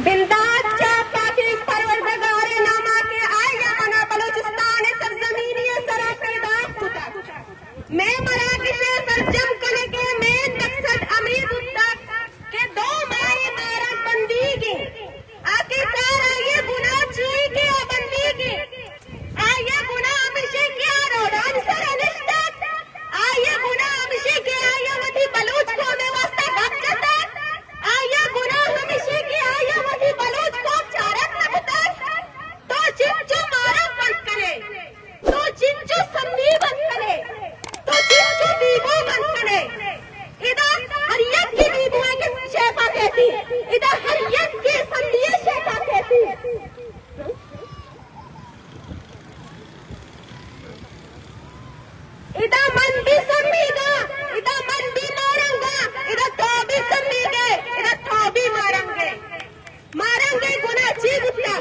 بندات چہ پاکیں پروردگار ءِ نام ءَ کہ آئی ءَ منا بلوچستان ءِ سرزمین ءِ سرا پیداک کتگ۔ مئے مراگش ءِ سرجم کنگ ءِ مین مقصد ہمے بوتگ کہ دو ماہ ءَ مارا بندیگ اِنت۔ آخرکار آئی ءِ گناہ چی کہ آ بندیگ اِنت؟ آئی ءِ گناہ ہمیش اِنت کہ آ روڈانی سرا نشتگ۔ آئی ءِ گناہ ہمیش اِنت کہ آئی ءَ وتی بلوچ قوم ءِ واستہ گپ جتگ۔ آئی ءِ گناہ ہمیش اِنت کہ آئی ءَ وتی بلوچ قوم چارگ نہ کتگ۔ تو چنچو مارا بند کن ئے، تو چنچو سمی بند کن ئے، تو چنچو بیگو بند کن ئے۔ ادا ہر یکے بیگو ءِ شیپا کیتی، ادا ہر یکے سمی ءِ شیپا کیتی۔ ادا من بھی سمیگا، ادا من بھی مارنگا، ادا تو بھی سمیگے، ادا تو بھی مارنگے۔ مارنگے گناہ چی بوتا؟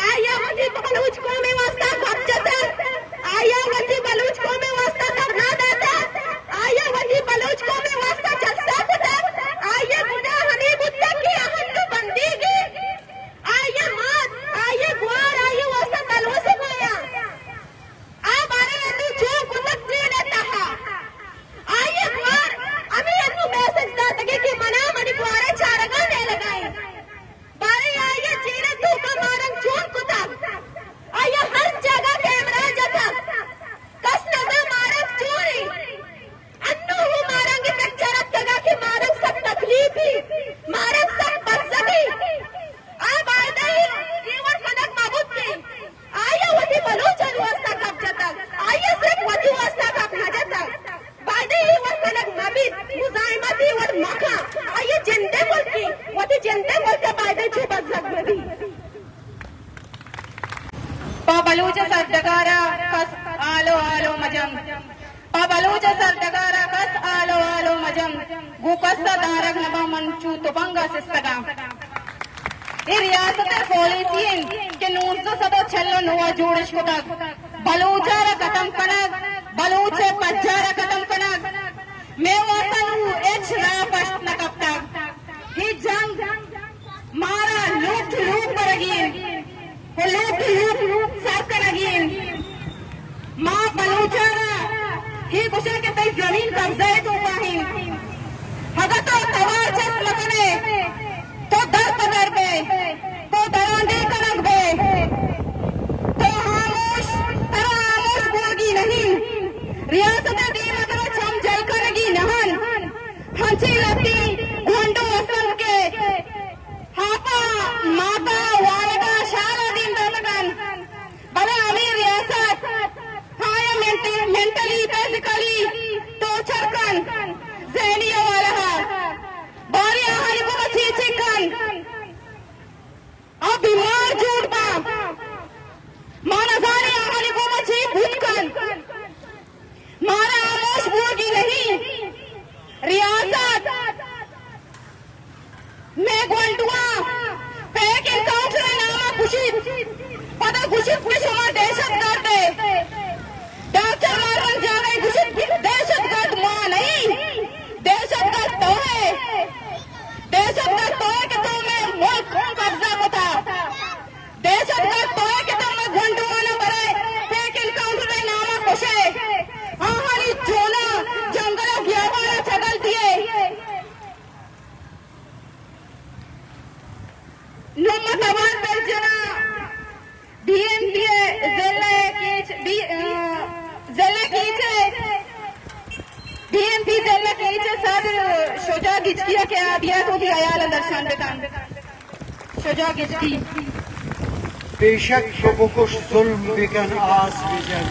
آیا وتی بلوچ قوم ءِ واستہ گپ جتا؟ آیا وتی بلوچ قوم ءِ واستہ دھرنا داتا؟ آیا وتی بلوچ قوم ءِ واستہ جلسہ کتا؟ آیا گناہ ہمے بوتا کہ آہن تو بندیگی؟ آئی ءِ مات، آئی ءِ گوار، آئی ءِ واستہ تلوسگ ءَ آیاں۔ آ باریں انو چون کتگ جیل ءِ تہا۔ آئی ءِ گوار ہمے انو میسج داتگ کہ منا منی گوار ءِ چارگ ءَ نیلگ ءَ اِنت۔ باریں آئی ءَ جیل ءِ توکا مارنگ چون کتگ۔ آئی ءَ ہر جاگہ کیمرہ جتگ۔ کس نزان مارنگ چون اِنت۔ انو ہوں مارنگ ءِ پکچر اتکگ ءَ کہ مارنگ سک تکلیفی، مارنگ سک بزگی۔ آ بایدے اے وڑ کنگ مہ بوتیں۔ آئی ءَ وتی بلوچانی واستہ گپ جتگ، آئی ءَ صرف وتی واستہ گپ نہ جتگ۔ بایدے اے وڑ کنگ مہ بیت، مزاحمت اے وڑ مہ کن۔ آئی ءِ جند ءِ ملک اِنت، وتی جند ءِ ملک ءَ بایدے چو بزگ مہ بیت۔ پہ بلوچ ءِ سرڈگار ءَ کس آلو آلو مجن۔ پہ بلوچ ءِ سرڈگار ءَ کس آلو آلو مجن، گوں کس ءَ دارگ نباں من چو تپنگ ءَ سستگاں۔ اے ریاست ءِ پالیسی اِنت کہ نوزدہ سد ءُ چل ءُ نو ءَ جوڑ اِش کتگ۔ بلوچ ءَ را ختم کنگ، بلوچ ءِ پجار ءَ ختم کنگ، مئے واستہ نوں ہچ راہ پشت نہ کپتگ۔ اے جنگ مارا لوٹ لوٹ برگی اِنت۔ ءُ لوٹ لوٹ سر کنگی اِنت۔ ما بلوچاں را اے گوشاں کہ تئی زمین قبضہ ءِ توکا اِنت۔ اگاں تو توار چست مہ کن ئے، تو در پہ در بئے، تو درانڈیھ کنگ بئے، تو ہاموش، ترا ہاموش بوگی نہ اِنت۔ ریاست ءِ دیم ءَ ترا چم جل کنگی نہ اِنت۔ ہنچیں لھتیں گونڈو است اَنت کہ آپ ءَ مات ءَ وانگ ءَ شال ءَ دیم داتگ اَنت، بلے ہمے ریاست آیاں مینٹل-، مینٹلی، فزیکلی ٹارچر کنت، ذہنی حوالہ ءَ۔ باریں آہانی گوما چے چے کنت، آ بیمار جوڑ باں۔ ما نزانیں آہانی گوما چے بوت کنت۔ مارا ہاموش بوگی نہ اِنت۔ ریاست مئے گونڈواں پیک انکاؤنٹر ءِ نام ءَ کشیت، پدا گوشیت کہ شما دہشت گرد ئے۔ ڈاکٹر مارون جان ءَ گوشیت کہ دہشت گرد ما نہ ایں، دہشت گرد تو ئے، دہشت گرد تو ئے کہ تو مئے ملک قبضہ کتا۔ دہشت گرد تو ئے کہ تو مئے گونڈواں ءَ برئے پیک انکاؤنٹر ءِ نام ءَ کشئے، آہانی جون ءَ جنگل ءُ گیابان ءَ چگل دیئے۔ نوں ما توار پر جناں بی این پی ءِ ضلع کیچ، بی-، آ، ضلع کیچ ءِ، بی این پی ضلع کیچ ءِ صدر شجاع گچکی ءَ کہ آ بیات وتی ہیالاں درشان بکنت۔ شجاع گچکی۔ بے شک تو بکش، ظلم بکن، آس بجن،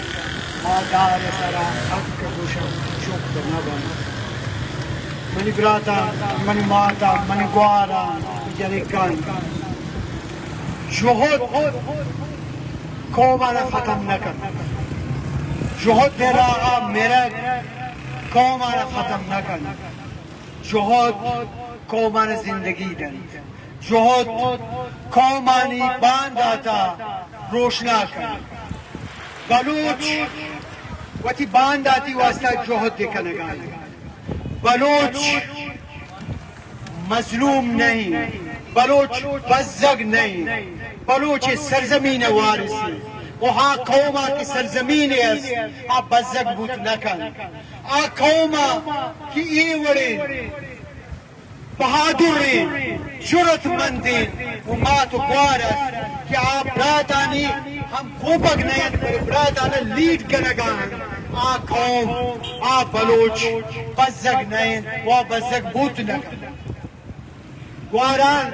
ما دار ءِ سرا حق گوشن، چپ نہ بن۔ منی براتاں، منی ماتاں، منی گواراں، جنکاں، جہد قومانا ختم نہ کنت۔ جہد ءِ راہ ءَ مرگ قومانا ختم نہ کنت۔ جہد قومانا زندگی دنت۔ جہد قومانی باندات ءَ روشناک کنت۔ بلوچ وتی بانداتی واستہ جہد کنگ ءَ اِنت۔ بلوچ مظلوم نہ اِنت۔ بلوچ بزگ نہ انت، بلوچ سرزمین ءِ وارث انت۔ و آ قوم ءَ کہ سرزمین ءَ است، آ بزگ بوت نہ کنت۔ آ قوم ءَ کہ اے وڑیں بہادریں، جرات مندیں و مات و گوار است کہ آ براتانی ہم کوپگ نہ انت، بلے براتاں لیڈ کنگ ءَ انت، آ قوم، آ بلوچ بزگ نہ انت و آ بزگ بوت نہ کنت۔ گواران،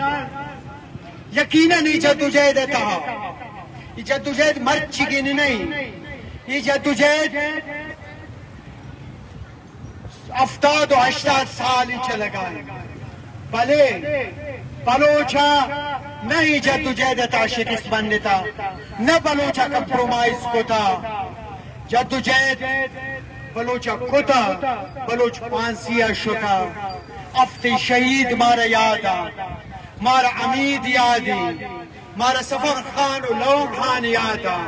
یقیناً اے جدوجہد ءِ تہا، اے جدوجہد مرچیگیں نہ انت، اے جدوجہد ہفتاد و ہشتاد سال چلگا انت، بلے بلوچ ءَ نہ اے جدوجہد ءِ تہا شکست منتا، نہ بلوچ ءَ کمپرومائز کتا۔ جدوجہد بلوچ ءَ کتا، بلوچ پھانسی ءَ شتا۔ ہفت شہید مارا یاد آ، مارا حمید یاد ایں، مارا سفر خان و لون خان یاد آ،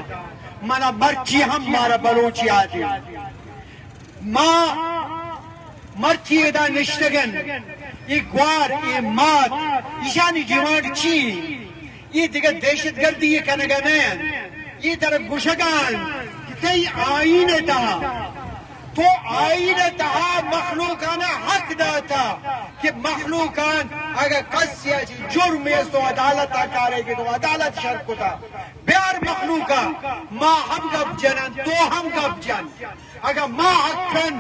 منا مرچی ہم مارا بلوچ یاد ایں۔ ما مرچی ادا نشتگن، اے گوار، اے مات، ایشانی ڈیمانڈ چی؟ اے دگہ دہشت گردی ءَ کنگ ءَ نہ انت۔ اے ترا گوشگ ءَ انت کہ تئی آئین ءِ تہا، تو آئین ءِ تہا مخلوقان ءَ حق داتا کہ مخلوقان اگہ کسی ءَ چہ جرمے است تو عدالت ءَ کارے کہ تو عدالت شر کتا۔ بیار مخلوق ءَ، ما ہم گپ جنن، تو ہم گپ جن۔ اگاں ما حق کن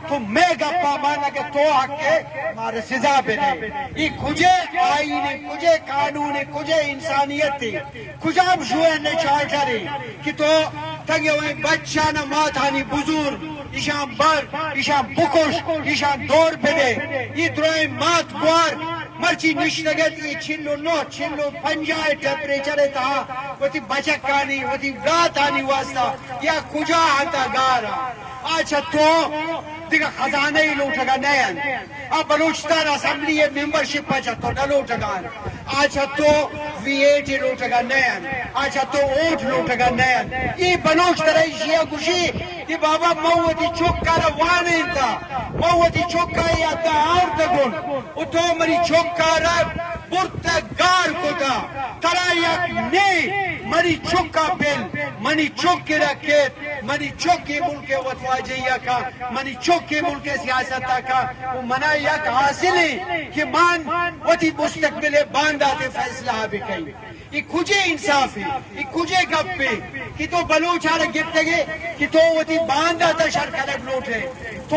تو مئے گپا مان، اگاں تو حق ئے مارا سزا بدے۔ اے کجے آئین ایں، کجے قانون ایں، کجے انسانیت ایں، کجام یو این اے چارٹر ایں کہ تو تنگے وئے بچانا ماتانی بزور، ایشان بر، ایشان بکش، ایشان دور بدے۔ اے درائیں مات گوار مرچی نشتگ ات، اے چل و نہ، چل و پنجاہ ٹیمپریچر ءِ تہا وتی بچکانی، وتی براتانی واسطہ یا کجا ہتا گار ءَ؟ آ چہ تو دگہ خزانہ ءَ لوٹگ ءَ نہ انت۔ آ بلوچستان اسمبلی ءِ ممبرشپ ءَ چہ تو نہ لوٹگ ءَ انت۔ آ چہ تو وی ایٹ ءَ لوٹگ ءَ نہ انت۔ آ چہ تو ووٹ لوٹگ ءَ نہ انت۔ اے بلوچ ترا ایشی ءَ گوشی کہ بابا، من وتی چک ءَ را وانینتا، من وتی چک ءَ اے حد ءَ آورتگ اوں، و تو منی چک ءَ را برتگ گار کتا، ترا یک نے، منی چک ءَ بل، منی چک ءَ را کیت، منی چک ءَ ملک ءِ وتواجہی ءَ کا، منی چک ءَ ملک ءِ سیاست ءَ کا، و منا یک حاصل ایں کہ من وتی مستقبل ءِ باندات ءِ فیصلہ ءَ بکئیں۔ اے کجے انصاف ایں؟ اے کجے گپ ایں کہ تو بلوچ ءَ را گپتگ ئے کہ تو وتی باندات ءَ شر کنگ لوٹ ئے، تو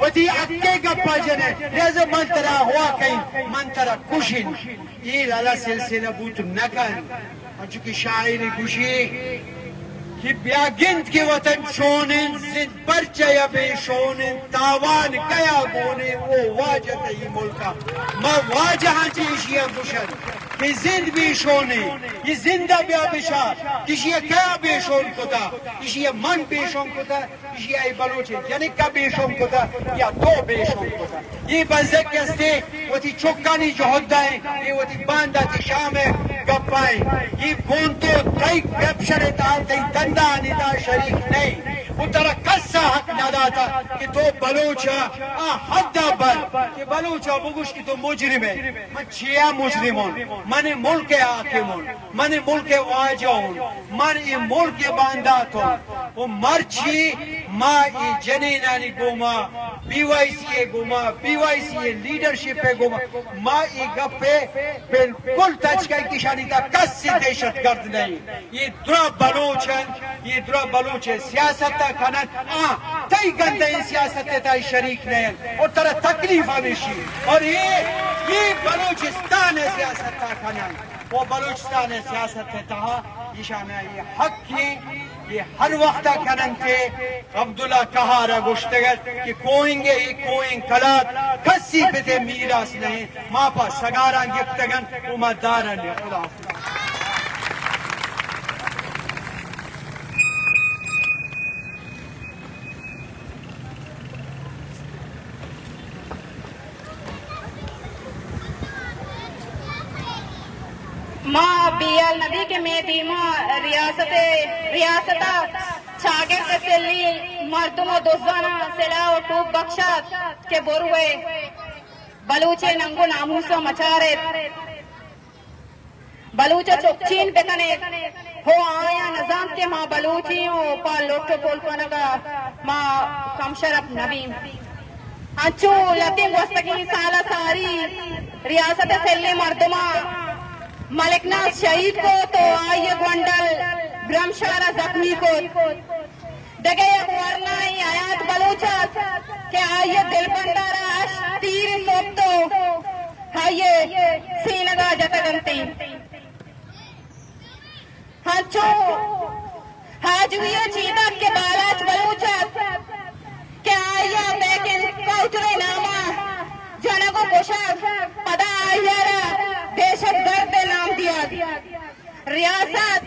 وتی حق ءِ گپ ءَ جن ئے، لہذا من ترا ہوا کئیں، من ترا کشیں۔ اے لالا سلسلہ بوت نہ کن۔ انچو کہ شاعر گوشی کہ بیا گند کہ وطن چون انت، زند پرچہ یا بے شون انت، تاوان کیا گون انت، او واجہ تئی ملک ءَ۔ ما واجہاں چہ ایشی ءَ گوشن کہ زند بے شون انت، اے زند ءَ بیا بشار کہ ایشی ءَ کیا بے شون کتا، ایشی ءَ من بے شون کتا، ایشی ءَ اے بلوچ ءِ جنک ءَ بے شون کتا یا تو بے شون کتا۔ اے بزگ کہ استے وتی چکانی جہد ءَ ایں، اے وتی باندات ءِ شام ءِ گپ ءَ ایں۔ اے گوں تو تئی کیپشن ءِ تہا، تئی دندانی تہا شریک نہ ایں۔ و ترا کس ءَ حق نہ داتا کہ تو بلوچ ءَ آ حد ءَ بر کہ بلوچ ءَ بگوش کہ تو مجرم ئے۔ من چیا مجرم اوں؟ من ملک ءِ حاکم اوں، من ملک ءِ واجہ اوں، من اے ملک ءِ باندات اوں۔ و مرچی ما اے جنینانی گوما، بی وائی سی ءِ گوما، بی وائی سی ءِ لیڈرشپ ءِ گوما، ما اے گپ ءَ بالکل تچک ایں کہ ایشانی تہا کسی دہشت گرد نہ ایں۔ اے درا بلوچ انت، اے درا بلوچ ءِ سیاست ءَ کن انت۔ آ تئی گندئیں سیاست ءِ تہا شریک نہ انت اور ترا تکلیف ہمیشی اور اے، اے بلوچستان ءِ سیاست ءَ کن انت۔ و بلوچستان ءِ سیاست ءِ تہا ایشانا اے حق ایں، اے ہر وقت ءَ کن انت کہ عبداللہ قہار ءَ گوشتگ ات کہ کوہنگ ءِ اے کوہنگ کلات کسی پت ءِ میراث نہ انت، ما پہ سگاراں گپتگ انت و ما دارن۔ خدا حافظ۔ ما بیال نبی کہ مئے دیما ریاست، ریاست ءَ چاگرد سلی مردم و دزاناں سلاہ و ٹوپ بخشات کہ بروئے بلوچ ءِ ننگ و ناموس ءَ مچارت۔ بلوچ ءَ چکچین بہ کن ات، ہو آیاں نزانت کہ ما بلوچیں و پہ لٹ و پل کنگ ءَ ما کم شرپ نہ بیں۔ انچو لھتیں گوستگیں سال ءَ ساری ریاست ءِ سلیں مردماں ملک ناز شہید کت و آئی ءِ گونڈل برمشار ءَ زخمی کت۔ دگہ یک ورنائیں حیات بلوچ ات کہ آئی ءِ دلبند ءَ را ہشت تیر سوت و آئی ءِ سینگ ءَ جتگ انت۔ انچو آجوئی ءَ چیدگ کہ بالاچ بلوچ ات کہ آئی ءَ بیک انکاؤنٹر ءِ نام ءَ جنگ و کشگ، پدا آئی ءَ را دہشت گرد ءِ نام دیگ۔ ریاست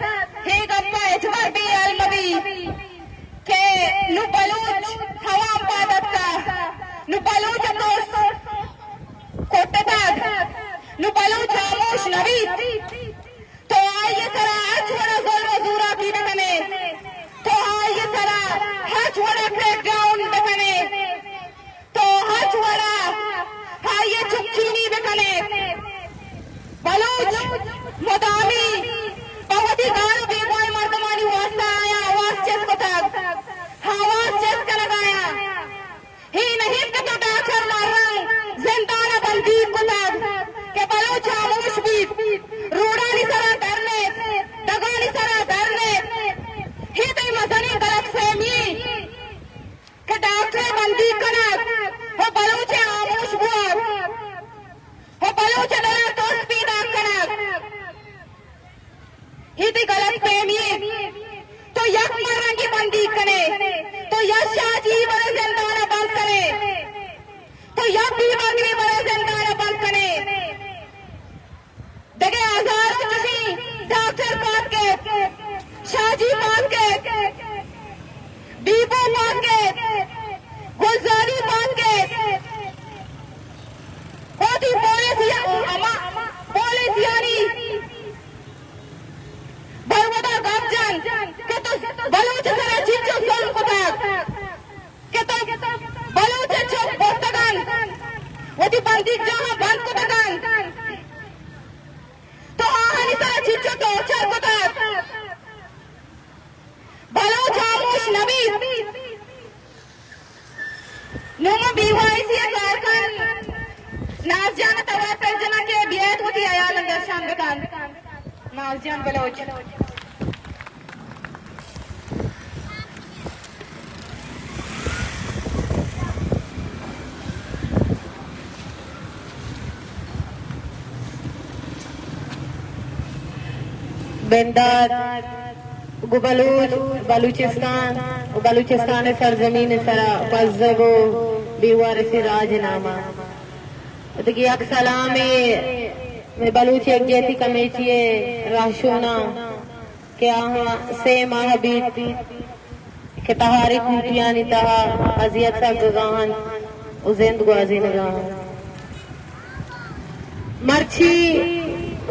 اے گپ ءَ ہچبر بے ہیال مہ بی کہ نوں بلوچ عوام پاد اتکہ، نوں بلوچ ءَ تو کٹتگ، نوں بلوچ ہاموش نہ بیت۔ تو آئی ءِ سرا ہچ وڑا ظلم و زوراکی بہ کن ئے، تو آئی ءِ سرا ہچ وڑا کریک ڈاؤن بہ کن ئے، تو ہچ وڑا آئی ءَ چکچینی بہ کن ئے۔ بلوچ مدامی پہ وتی گار و بیگواہیں مردمانی واستا آیاں آواز چست کتگ، آواز چست کنگ ءَ آیاں۔ اے نہ انت کہ تو ڈاکٹر ماہ رنگ زندان ءَ بندیگ کتگ کہ بلوچ ہاموش بیت، روڈانی سرا در نیت، دگانی سرا در نیت۔ اے تئی مزنیں غلط فہمی کہ ڈاکٹر ءَ بندیگ کنگ و بلوچ ءِ ہاموش بوگ و بلوچ ءِ دل ءَ ترس پیداک کنگ۔ اے تئی غلط فہمی انت۔ تو یک ماہ رنگی بندیگ کن ئے، تو یک شاہ جی برے زندان ءَ بند کن ئے، تو یک بی بندی برے زندان ءَ بند کن ئے۔ دگہ ہزاروں چشیں ڈاکٹر پاد کیت، شاہ جی پاد کیت، بیبو پاد کیت، گلزاری پاد کیت۔ وتی پولیس یا ہما پولیسیانی برمدا گپ جن کہ تو بلوچ ءِ سرا چنچو ظلم کتگ، کہ تو بلوچ ءِ چک برتگ انت، وتی بندیگ جاہاں بند کتگ انت، تو آہانی سرا چنچو ٹارچر کتگ۔ بلوچ ہاموش نہ بیت۔ نوں من بی وائی سی ءِ کارکن ناز جان ءَ توار پر جناں کہ بیایت وتی ہیالاں درشان بکنت۔ ناز جان بلوچ۔ بندات گوں بلوچ، بلوچستان و بلوچستان ءِ سرزمین ءِ سرا پزگ و بے وارثیں راج ءِ نام ءَ۔ دگہ یک سلامے مئے بلوچ یکجہتی کمیٹی ءِ راہشوناں کہ آہاں سے ماہ بیت کہ تہاری کوٹیانی تہا اذیت سگگا انت و زند گوازینگا انت۔ مرچی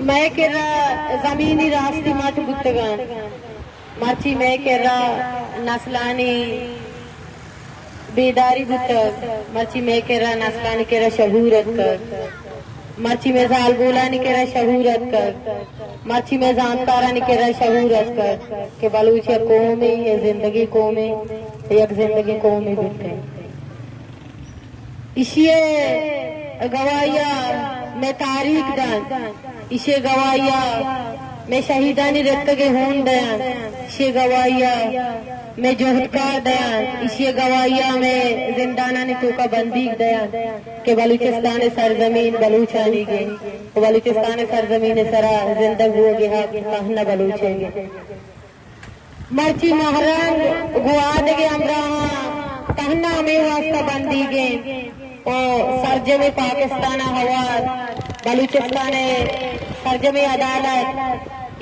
مئے کرا زمینی راستی مٹ بوتگ انت۔ مرچی مئے کرا نسلانی بیداری بوتگ، مرچی مئے کرا نسلانی کرا شعور اتکگ، مرچی مئے زالبولانی کرا شعور اتکگ، مرچی مئے زانتکارانی کرا شعور اتکگ کہ بلوچ یک قومے، یک زندگیں قومے، یک زندگیں قومے بیتیں۔ ایشی ءِ گواہی ءَ مئے تاریخ دنت، ایشی ءِ گواہی ءَ مئے شہیدانی رتکگیں ہون دینت، ایشی ءِ گواہی ءَ مئے جہدکار دینت، ایشی ءِ گواہی ءَ مئے زندانانی توکا بندیگ دینت کہ بلوچستان ءِ سرزمین بلوچانیگ انت و بلوچستان ءِ سرزمین ءِ سرا زندگ بوگی حق تہنا بلوچیگ انت۔ مرچی ماہ رنگ گوں آ دگہ ہمراہاں تہنا ہمے واستا بندیگ انت و سرجمیں پاکستان ءَ ہوار، بلوچستان ءِ سرجمیں عدالت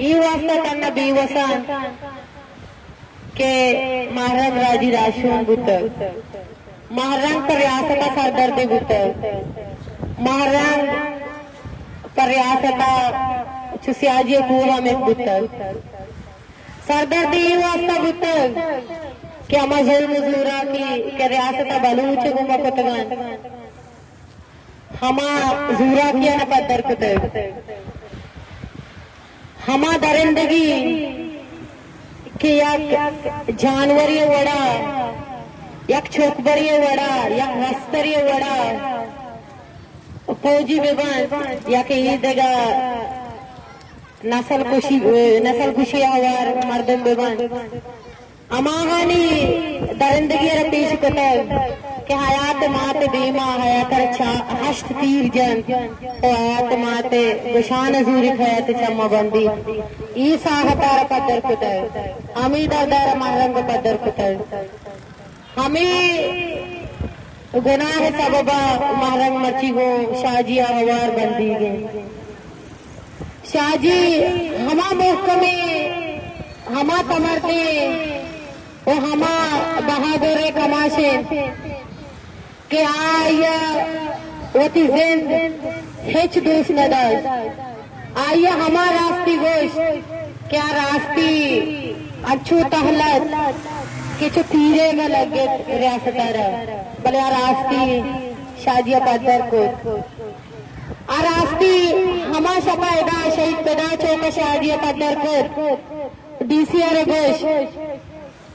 اے واستا تہنا بے وس انت کہ ماہ رنگ راجی راہشون بوتگ، ماہ رنگ پہ ریاست ءَ سردردے بوتگ، ماہ رنگ پہ ریاست ءَ چو سیاجی ءِ کوہ ءَ مت بوتگ۔ سردردی اے واستا بوتگ کہ ہما ظلم و زوراکی کہ ریاست ءَ بلوچ ءِ گوما کتگ انت، ہما زوراکیاں پدر کتگ۔ ہما درندگی کہ یک جانورے وڑا، یک چوکبرے وڑا، یک رسترے وڑا فوجی بہ بنت یا کہ اے دگہ نسل کشی، نسل کشی ہوار مردم بہ بنت، ہماہانی درندگی ءَ را پیش کتگ کہ حیات مات ءِ دیما حیات ءَ را چا-، ہشت تیر جنت ءُ حیات مات ءِ گشان ءَ زوریت، حیات ءِ چم ءَ بندیت۔ اے ساہت ءَ را پدر کتگ، ہمے درد ءَ را مہرنگ ءَ پدر کتگ۔ ہمے گناہ ءِ سبب ءَ مہرنگ مرچی گوں شاہ جی ءَ ہوار بندیگ انت۔ شاہ جی ہما محکمیں، ہما تمردیں ءُ ہما بہادریں کماش انت کہ آئی ءَ وتی زند ہچ دوست نہ داشت۔ آئی ءَ ہما راستی گوشت کہ آ راستی انچو تہلت کہ چو تیرے گا لگت ریاست ءَ را، بلے آ راستی شاہ جی ءَ پدر کت۔ آ راستی ہما شپ ءَ ادا شہید پدا چوک ءَ شاہ جی ءَ پدر کت۔ ڈی سی ءَ را گوشت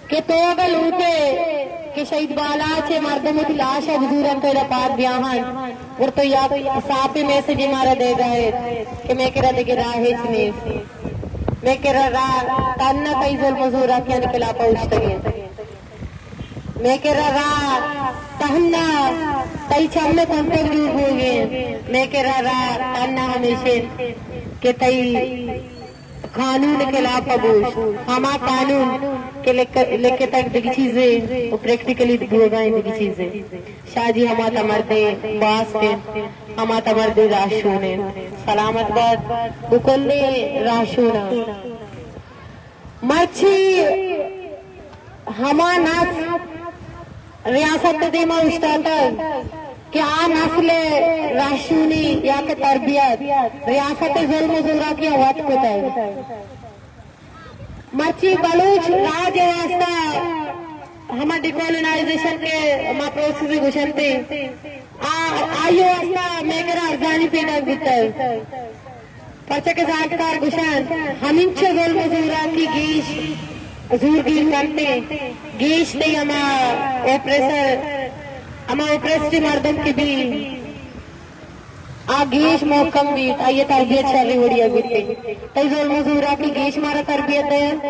کہ تو اگاں لوٹ ئے کہ شہید بالاچ ءِ مردم وتی لاش ءَ بزور انت ءُ ادا پاد بیاہنت، گڑا تو یک ساپیں میسجے مارا دیگ ءَ ئے کہ مئے کرا دگہ راہ ہچ نیست۔ مئے کرا راہ تہنا تئی ظلم ءُ زوراکیانی خلاف ءَ اوشتگ انت۔ مئے کرا راہ تہنا تئی چم ءِ کنٹگ جوڑ بوگ ءَ انت۔ مئے کرا راہ تہنا ہمیش انت کہ تئی قانون ءِ خلاف ءَ بوش، ہما قانون کہ لکھ-، لکھتگ دگہ چیزے ءُ پریکٹیکلی بوگ ءَ انت دگہ چیزے۔ شاہ جی ہما تمردیں باسک انت، ہما تمردیں راہشون انت۔ سلامت بات بہ کلیں راہشوناں۔ مرچی ہما نسل ریاست ءِ دیما اوشتاتگ کہ آ نسل ءِ راہشونی یا کہ تربیت ریاست ءِ ظلم ءُ زوراکی ءَ وت کتگ۔ مرچی بلوچ راج ءِ واستہ ہما ڈیکالونائزیشن کہ ما پروسیس گوشنت، آ، آئی ءِ واستہ مئے کرا ارزانی پیداک بوتگ۔ پرچا کہ زانتکار گوشنت، ہمینچو ظلم ءُ زوراکی گیش زورگیر کنت، گیش تئی ہما اوپریسر، ہما اوپریسڈ مردم کہ بی، آ گیش محکم بیت، آئی ءِ تربیت شریں وڑی ءَ بیت۔ تئی ظلم ءُ زوراکی گیش مارا تربیت دینت،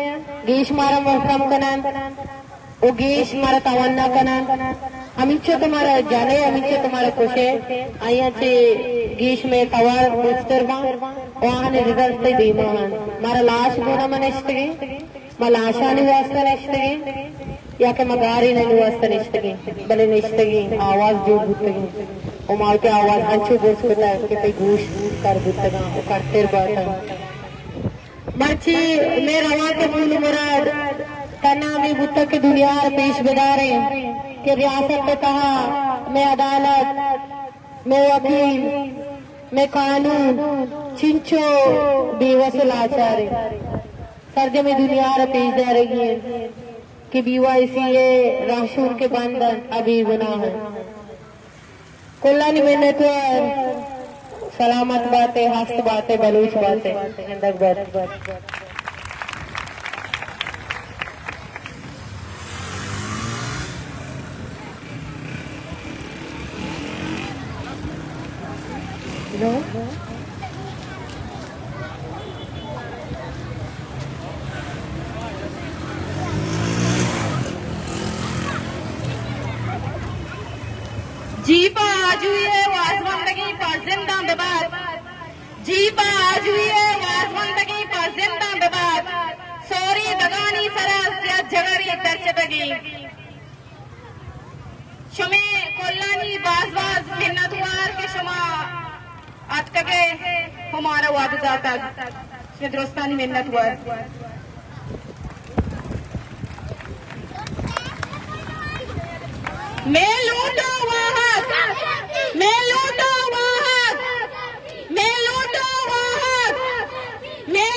گیش مارا محکم کننت۔ ءُ گیش مارا توانا کننت۔ ہمینچو تو مارا جنئے، ہمینچو تو مارا کشئے، آیاں چہ گیش مئے توار بزتر باں ءُ آہانی رزلٹ تئی دیما انت۔ مارا لاش گون ءَ ما نشتگیں، ما لاشانی واستہ نشتگیں یا کہ ما گارینانی واستہ نشتگیں، بلے نشتگیں، آواز جوڑ بوتگیں ءُ ما وتی آواز انچو برز کتگ کہ تئی گوش کر بوتگاں ءُ کرتر باتاں۔ مرچی مئے روانک ءِ مول ءُ مراد تہنا ہمے بوتگ کہ دنیا ءَ را پیش بداریں کہ ریاست ءِ تہا مئے عدالت، مئے وکیل، مئے قانون چنچو بے وس ءُ لاچار انت۔ سرجمیں دنیا ءَ را پیش دارگی انت کہ بی وائی سی ءِ راہشون کہ بند انت، آ بے گناہ انت۔ کلانی منتوار۔ سلامت بات ئے، ہست بات ئے، بلوچ بات ئے، زندگ بات۔ جی پہ آجوئی ءِ وازمندگیں پرزنداں ببات۔ جی پہ آجوئی ءِ وازمندگیں پرزنداں ببات۔ سوری دگانی سرا سیاہ جگری درچتگیں۔ شمے کلانی باز باز منتوار کہ شما اتکگے ءُ مارا واب داتگ۔ شمے درستانی منتوار۔ مئے لوٹ ءُ واہگ، مئے لوٹ ءُ واہگ، مئے لوٹ ءُ واہگ، مئے